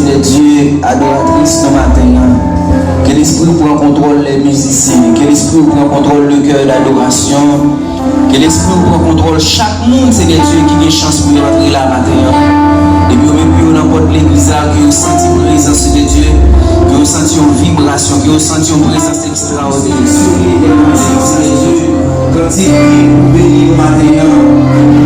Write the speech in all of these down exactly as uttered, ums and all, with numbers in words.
Seigneur Dieu, adoratris nan maten an. Ke Lespri w pran kontwòl lè mizisyen. Ke Lespri w pran kontwòl le kè dadorasyon. Ke Lespri w pran kontwòl chak moun, Seigneur Dieu, ki gen chans pou yo antre la maten an. Depi yo menm pou yo nan pòt legliz la, ke yo santi prezans Seigneur Dieu, ke yo santi yon vibrasyon, ke yo santi yon prezans ekstraòdinè. Kantik ki beni nou maten an.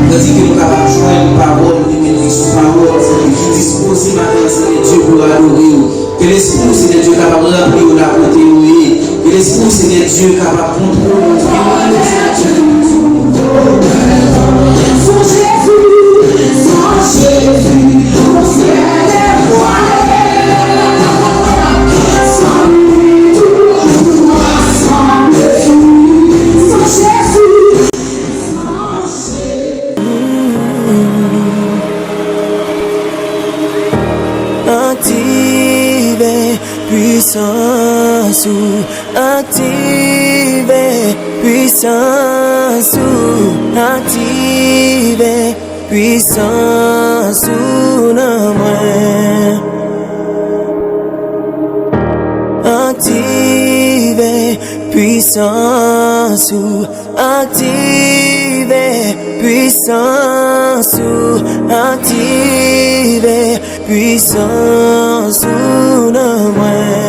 Kantik ke nou kapab jwenn pawòl, li mete sou pawòl, ki dispoze maten an, Senyè Dye, pou adore w. Ke Lespri w, Senyè Dye, kapab ranpli w la kote w ye. Ke Lespri w, Senyè Dye, kapab kontwole w. Aktive pwisans ou, aktive pwisans ou, aktive pwisans ou nan mwen. Aktive pwisans ou, aktive pwisans ou, aktive pwisans ou nan mwen.